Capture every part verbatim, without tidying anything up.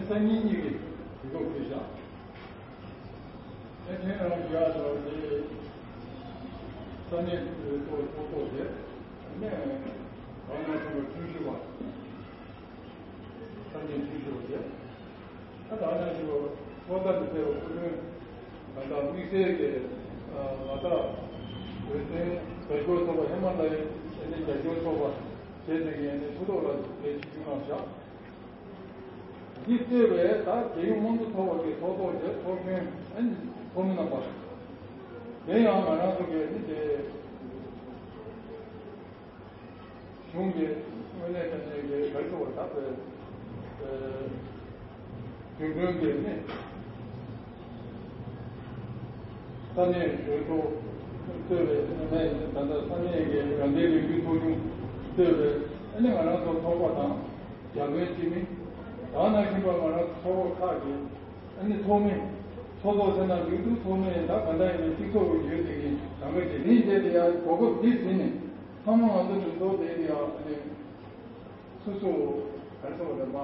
སང་ཉིན་གཉིས་ཀྱི་དུས་སྐབས་དེ་བཞག་ཨེ་ཐེངས་རང་བཞག་ཚོ་དེ་ས་གནས་ཐོག་ཚོགས་གཙོ་དེ་ནས་གང་ན་ཐུབ་པ་ཐུན་ཞུ་བ། ས་གནས་ཐུན་ཞུ་བ་དེ་ད་གང་ན་ཞུ་བ་ཚོགས་ས་དེ་ཕེབས་པ་སྐུ་མགྲོན་ད་ལྟ་དམིགས་བསལ་གྱི་ང་ད་འོས་འདེམས་རྒྱབ་སྐྱོར་ཚོགས་པ་ཧི་མ་ལ་ཡའི་ཨེ་ནས་རྒྱབ་སྐྱོར་ཚོགས་པ་བྱས་ཏེ་ངས་ནས་ཐུགས་ཐོག་ལ་དེ་ཞུ་རྒྱུ་གནང་བཞག་འདི་གཙོས་པའི་ད་རྒྱལ་ཡོངས་དམངས་གཙོ་ཚོགས་པ་གི་ཚོགས་གཙོ་དེ་ཚོགས་གཞོན་ཨ་ནི་ཚོགས་མི་རྣམ་པ། དེ་ཡང་ང་རང་ཚོ་གི་ནི་དེ་གཞུང་གི་དངོས་གནས་དྲང་གནས་ཀྱི་ག་རེ་ཟེར་བ་ད་དེ་རྒྱུན་གྲོན་གྱི་ནི་ས་གནས་གཞོན་ཚོགས་གཙོས་པའི་ནི་ད་ལྟ་ས་གནས་ཀྱི་རང་བདེན་ལས་འགུལ་ཚོགས་ཆུང་གཙོས་པའི་ཨ་ནི་ང་རང་ཚོ་ཚོགས་པ་དང་། རྒྱ་བོད་སྤྱི་མི། ད་ནང་བཞིན་པ་ང་རང་ཚོགས་པ་ཁག་གི་ཨ་ནི་ཚོགས་མི། ཚོགས་གཙོ་ཟེར་ན་འདུག་འདུག་ཚོགས་མི་ཡིན་ད་ག་འདྲ་ཡིན་ན་སྤྱི་ཚོགས་ཀྱི་ཡོད་དེ་གི་གང་ག་ཅིག་ནི་བསྡད་དེ་ཡ་གོ་སྐབས་འདི་ཟིན་ནས་ཚང་མ་ང་ཚོ་གྲོས་ཚོགས་བསྡད་དེ་ཡ་ཨ་ནི་སོ་སོ་ག་རེ་ཟེར་བ་རེད་མ།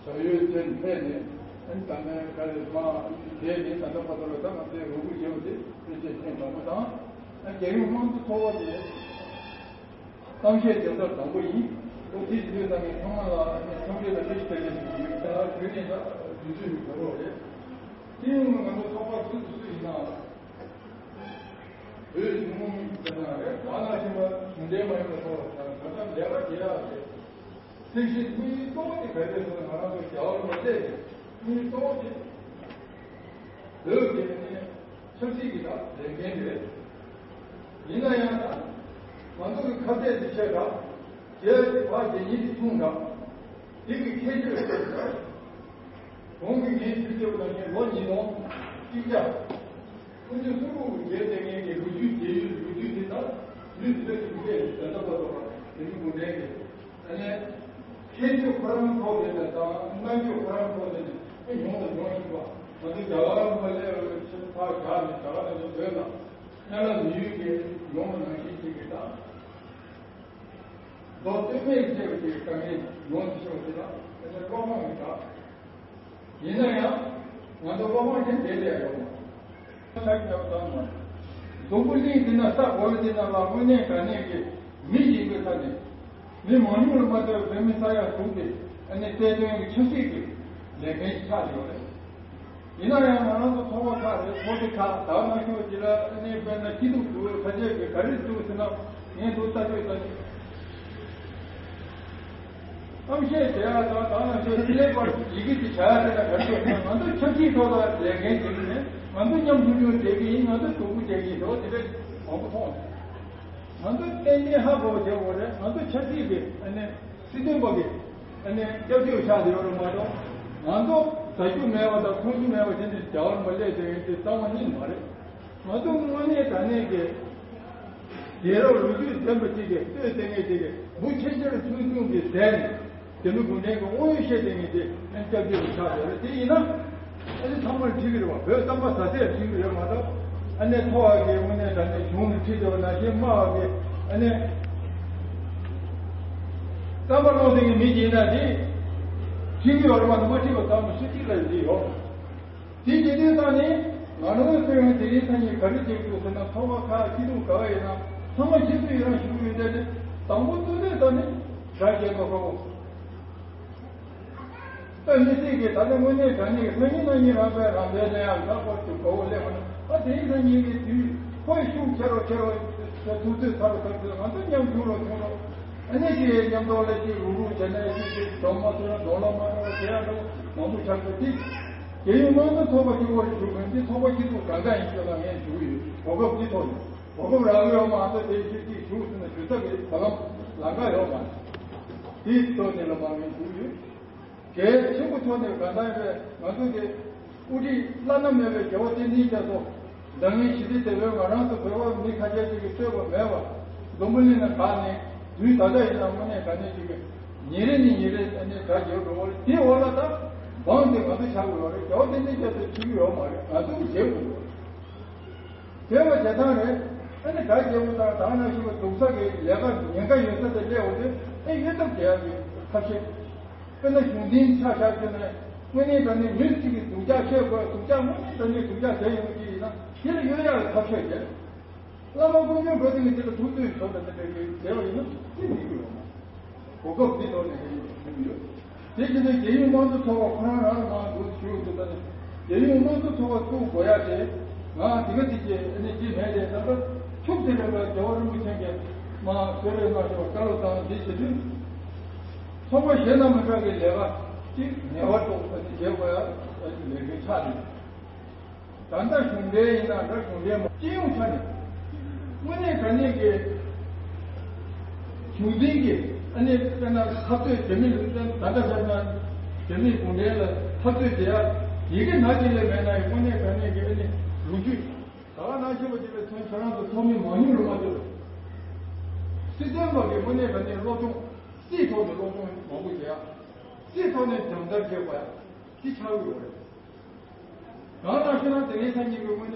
བྱ་ཡུལ་དེ་ཕེབས་ནས་ཨ་ནི་ད་ནས་ག་རེ་མ་དེ་ནི་ད་ལྟ་བར་དུ་ལ་ད་ང་ཚོས་རོགས་སྐྱོར་བྱེད་པ་དེ་དཔེ་ཆ་ཐེངས་དང་པོ་དང་ཨ་རྒྱལ་ཡོངས་དམངས་གཙོ་ཚོགས་པ་དེ། གཏམ་བཤད་རྒྱབ་ས་དང་པོ་ཡིན། ཨོ་དེ་ཡིན་དུས་ད་ངས་ཚང་མ་ལ་ཨ་ནི་འཚམས་འདྲི་དང་ཐུགས་རྗེ་ཆེ་ཞུ་གི་ཡོད། ད་དུས་ནས་ད་དུས་ཚོད་ནི་བོར་བ་རེད། དེ་ཡིན་ན་ང་ཚོ་ཚོགས་པ་སུ་དང་སུ་ཡིན་ནའང་། བོད་གཞུང་མང་ཟེར་ན་རེད། ད་ནང་བཞིན་པ་གཞུང་འབྲེལ་མ་ཡིན་པ་ཚོགས་པ་ད་ད་ལྟ་ལས་ཀ་བྱེད་ཡག་རེད། ཐེངས་ཤིག་དམིགས་ཡུལ་གཙོ་བོ་དེ་ག་རེ་རེད་ཟེར་ན་ང་རང་ཚོ་རྒྱ་གར་མ་སླེབས་ཏེ་དམིགས་ཡུལ་གཙོ་བོ་དེ་བོད་ཀྱི་ཨ་ནི་ཆབ་སྲིད་ཀྱི་ད་ལས་འགན་རེད། ཡིན་ན་ཡང་ད་ང་ཚོ་གི་ཁ་གཏད་དེ་ཆེ་དྲགས། རྒྱལ་གྱི་ཕ་རྒྱལ་ཉིད་ཀྱི་མཚུངས་དྲགས། དེ་གི་ཁྱད་ཆོས་ཤེས་དགོས། གོང་གི་ངས་ཞུས་ཆེ་བ་ནང་བཞིན་ལོ་ཉིས་སྟོང་གཅིག་བརྒྱ་སུམ་ཅུ་སོ་དྲུག་གི་རྒྱལ་དེ་ངེད་ཀྱི་ལོ་རྒྱུས་རྒྱལ་ཡུལ་ལོ་རྒྱུས་དེ་དག་ལུས་སྲོལ་གྱི་མི་སྐད་ཟེར་ན་པ་ལོ་བ་དེ་ནི་གུང་ཁྲན་གྱི་ཨ་ནི་ཁྱད་ཆོས་ཁོ་རང་ཐོག་ནས་ནས་དང་རྣམ་དཔྱོད་ཁོ་རང་ཐོག་ནས་ནས་ཨེ་ཡོང་དང་ཡོང་བཞིན་པ་ང་ཚོ་རྒྱ་གར་མ་སླེབས་ཕར་བཞག་ནས་རྒྱ་གར་ནས་བོད་ལ་སྨན་བླ་མི་ཡུལ་གྱི་ཡོང་བ་ནང་བཞིན་ཅིག་གི་དང་། མདོ་སྟོད་སྨད་ཀྱི་བཅས་པ་དེའི་དཀའ་ངལ་ཡོངས་སུ་ཤོར་ཞེ་ན་དེ་ནས་བློ་ཕམ་ཡིན་ད། ཡིན་ན་ཡང་ང་ཚོ་བློ་ཕམ་དེ་བསྡད་ལས་ཡོང་མ། ཆ་རྐྱེན་བཏང་མ། འཛམ་བུ་གླིང་འདི་ན་ས་གོ་ལ་འདི་ན་ལ་དངོས་གནས་དྲང་གནས་ཀྱི་མི་ཡིན་པའི་ས་ནས་མི་མང་ཉུང་ལ་མ་ལྟོས་བོད་མི་ས་ཡ་དྲུག་གི་ཨ་ནི་བཙན་དོན་གྱི་ཆབ་སྲིད་ཀྱི་ལས་འགན་ཞིག་ཆགས་ཡོད་རེད། ཡིན་ན་ཡང་ང་རང་ཚོ་ཚོགས་པ་ཁག་རེད། ཚོགས་སྡེ་ཁག་ད་ང་ཞུ་ཅི་ལ་ཨ་ནི་དཔེར་ན་སྐྱིད་སྡུག་འདུག་ཁ་ཆེ་གི་ག་རེ་འདུག་ཟེར་ན་ངས་འདུག་ལྟ་ཆོས་ལྟ་ཆོས་གཏམ་བཤད་བྱེད་ཡག་དང་ད་ང་ཞུ་ཅི་ལེགས་པར་ཡི་གེ་ཅིག་བྱ་ཡག་དེ་ལ་ག་རེ་འདུག་ཟེར་ན་ང་ཚོ་ཆབ་སྲིད་ཐོག་ལ་ལས་འགན་བྱེད་ཀྱི་མེད། ང་ཚོ་མཉམ་ཞུགས་ཞུགས་བྱེད་ཀྱི་ཡིན། ང་ཚོ་གྲོགས་པོ་བྱེད་ཀྱི་ཡིན་ཟེར་བ་དེ་འདྲ་མང་པོ་མཐོང་། ང་ཚོ་ཏན་ཏན་ཧ་གོ་བ་བྱེད་དགོས་རེད། ང་ཚོ་ཆབ་སྲིད་ཀྱི་ཨ་ནི་སྲིད་དོན་པ་གི་ཨ་ནི་སྐྱབས་བཅོལ་ཆགས་བསྡད་ཡོད་རེད་མ་གཏོགས། ང་ཚོ་ཟ་རྒྱུ་མེད་པ་དང་འཐུང་རྒྱུ་མེད་པ་དེ་འདྲ་རྒྱ་གར་མ་སླེབས་དེ་དེ་རྩ་བ་ཉིད་མ་རེད། ང་ཚོ་དངོས་གནས་དྲང་གནས་ཀྱི་རྒྱལ་རབས་ལོ་རྒྱུས་ལྡན་པ་ཅིག་གི་ལྟོས་ལྡན་མཁན་ཅིག་གི་བུ་ཆེ་ཆེར་ཆུང་ཆུང་གི་གཟས་ནས་རྒྱ་མི་གུང་ཁྲན་གྱི་དབང་ཡོད་བཤད་ལྡན་མཁན་དེ་ཨ་ནི་སྐྱབས་བཅོལ་དུ་ཆགས་བསྡད་རེད། དེ་ཡིན་ན། ཨ་ནི་ཚང་མར་ཁྲིད་ཀྱི་རེད་བ། བོད་བསམ་པ་ཟ་ཟེར་ཁྲིད་ཀྱི་རེད་མ་གཏོགས། ཨ་ནི་ཐོ་བ་གི་དངོས་གནས་དྲང་གནས་གཞུང་ལ་ཁྲིད་བསྡད་པ་ནང་བཞིན་དམའ་བ་གི་ཨ་ནི་བསམ་པ་ཀློང་ཟིང་གི་མི་ཡིན་ན་དེ་ཁྲིད་ཀྱི་ཡོད་རེད་བ། མ་ཁྲིད་པ་ཙམ་སུ་གཅིག་ལ་ཡིན་གྱི་ཡོད། དེ་བྱེད་དུས་ད་ནི་ང་རང་ཚོ་ཡང་དེ་རིང་ཐ་སྙད་ག་རེ་བྱེད་དགོས་ཟེར་ན། ཚོགས་པ་ཁག་སྐྱིད་སྡུག་ག་བ་ཡིན་ན་ཚང་མ་ཁྱེད་ཚོས་ཡིན་རང་ཞུ་གི་ཡོད་དེ། དང་པོ་ཏུ་ནས་ད་ནི་དགྲ་རྒྱལ་ཁ་ཁོ། ད་མི་སྲིད་ཀྱི་ད་ལྟ་དངོས་གནས་དྲང་གནས་ཀྱི་སང་ཉིན་གནངས་ཉིན་རང་དཔེ་རང་དཔེ་ལ་ཡང་ལྷག་པར་དུ་དགའ་བོ་སླེབས་པ་ན། ཨ་དེ་རིང་སང་ཉིན་གྱི་དུས་ཁོའི་ཤུགས་ཆེ་རུ་ཆེ་རུ་ཐུག་ཚོད་ཚ་རུ་ཚ་ཚོད་ང་ཚོ་མཉམ་ཞུགས་རུ་ཆུང་རུ། ཨ་ནི་ཅིག་མཉམ་དུ་ལ་ཅིག་རུག་རུག་བྱས་ན་ཅིག་ཅིག་གདོང་མ་ཚོས་ན་གདོང་ལ་མ་འགྲོ་བ་བྱེད་ཡག་འགྲོ་མང་པོ་ཆགས་ཀྱི་དེ། རྒྱལ་ཡོངས་དམངས་གཙོ་ཚོགས་པ་གཅིག་པོར་ཞུགས་མཁན་དེ་ཚོགས་པ་སྐྱིད་སྡུག་གང་ག་ཡིན་ཞུ་ལ་ངས་ཞུ་གི་ཡོད། གོ་སྐབས་འདི་ཐོག་ནས། གོ་སྐབས་རག་གི་ཡོད་མ་རེད། དེ་ཤུགས་ཀྱིས་ཞུགས་ཟིན་ན་ཞུ་ས་གི་བར་ལམ་ལམ་ཁ་ཡོད་མ་རེད། དེའི་ཐོག་ནས་ལ་མང་ངས་ཞུ་ཡོད། གལ་ཆེན་པོ་ཐོག་ནས་གང་ལྟར་རེད། ང་ཚོ་གི་དབུ་ཁྲིད་བླ་ན་མེད་པའི་རྒྱལ་བ་བསྟན་འཛིན་རྒྱ་མཚོ། ད་ངས་ཞི་བདེ་དེ་བས་ང་རང་ཚོ་བོད་པ་མི་ཁ་ཤས་ཅིག་གིས་ལྟོས་པ་མེད་པ། འཛམ་བུ་གླིང་ན་གང་ནས་དུས་ད་ལྟ་ཡིན་ན་དངོས་གནས་ག་ནས་ཅིག་གི་ཉིན་རེ་ནས་ཉིན་རེ་ཨ་ནི་དགའ་རྒྱས་འགྲོ་བ་རེད། དེའི་འོག་ལ་ད་འབངས་དེ་ང་ཚོ་ཆགས་དགོས་ཡོད་རེད། རྒྱལ་བ་བསྟན་འཛིན་རྒྱ་མཚོས་བྱེད་ཀྱི་ཡོད་མ་རེད། ང་ཚོ་གིས་བྱེད་དགོས་ཡོད་རེད། དེ་བ་བྱེད་སྟངས་རེད། ཨ་ནི་ག་རྒྱལ་པོ་དང་དག་ན་ཞུ་བ་སྡུག་ས་གི་ལས་ཀ་ཉེན་ཁ་ཡོད་ས་དེ་སླེབས་འོང་དུས་ཨེ་གཡོལ་ཐབས་བྱེད་ཡག་གི་ཐབས་ཤེས། དཔེར་ན་གཞུང་འཛིན་ཆ་བཞག་བྱས་ནས་དངོས་གནས་དྲང་གནས་མི་གཅིག་གིས་སྡུག་ཅག་བཤད་དགོས། སྡུག་ཅག་དངོས་གནས་དྲང་གནས་སྡུག་ཅག་བྱས་ཡོང་གི་ཡིན་ན་དེ་ལ་གཡོལ་ཡག་ལ་ཐབས་ཤོད་བྱས། བླ་མ་དཀོན་མཆོག་འགྲོ་དེ་ནི་དེ་ལ་ཐུགས་བརྩོན་ཞུ་དང་དེ་འདྲ་གི་བྱས་པ་ཡིན་ན་ཅི་ཡིན་གྱི་ཡོད་མ། གོ་སྐབས་འདི་ཐོག་ནས་ངས་ཞུ་གི་ཡོད། དེ་བཞིན་དུ་རྒྱལ་ཡོངས་དམངས་གཙོ་ཚོགས་པ་ཁོ་རང་རང་ལ་མང་དུ་ཞུ་འདུག་ད་ནི་རྒྱལ་ཡོངས་དམངས་གཙོ་ཚོགས་པ་བཙུགས་དགོས་ཡ་དེ་ང་དེ་ག་དེ་ཅེས་ཨ་ནི་ཅི་མེད་དེ་ད་ལྟ་ཐུགས་དེ་རེ་བ་རྒྱལ་བ་རིན་པོ་ཆེ་གིས་མ་གསོལ་རས་གནང་ཞོར་བཀའ་སློབ་དང་འདི་བྱེད་དུས། ཚོགས་པ་གཞན་དང་མི་འདྲ་བའི་ལས་ཀ་ཅིག་ངེས་པར་དུ་ཨ་ནི་བྱེད་དགོས་ཡ་ཨ་ནི་ལས་འགན་ཆགས་ནས། ད་ལྟ་གཞུང་འབྲེལ་ཡིན་ན་འདྲ་གཞུང་འབྲེལ་མ་སྤྱི་ཡོངས་ཆ་ནས་དངོས་གནས་དྲང་གནས་ཀྱི་གཞུང་འཛིན་གྱི་ཨ་ནི་དཔེར་ན་འཐབ་རྩོད་རྒྱ་མི་ལ་ད་ལྟ་ཆ་ན་རྒྱ་མིའི་གུང་ཁྲན་ལ་འཐབ་རྩོད་བྱེད་ཡ་ཡི་གེ་ནག་ཅིག་ལས་མེད་ན་ཡང་དངོས་གནས་དྲང་གནས་ཀྱི་ཨ་ནི་ལོ་རྒྱུས་ད་ག་ནང་བཞིན་པ་དེ་ལ་མཚོན་ཁྱེད་རང་ཚོ་ཚོགས་མི་མང་ཉུང་རུ་མ་འདུག་སྲིད་དོན་པ་གི་དངོས་གནས་དྲང་གནས་སློབ་སྦྱོང་སྲིད་ཐོག་ནས་སློབ་སྦྱོང་མང་པོ་བྱེད་ཡ་སྲིད་ཐོག་ནས་སྦྱོང་བརྡར་བྱེད་དགོས་ཡ་དེ་ཆགས་ཀྱི་ཡོད་རེད། གང་ལ་ཁྱེད་རང་དེ་རིང་སང་ཉིན་གྱི་དངོས་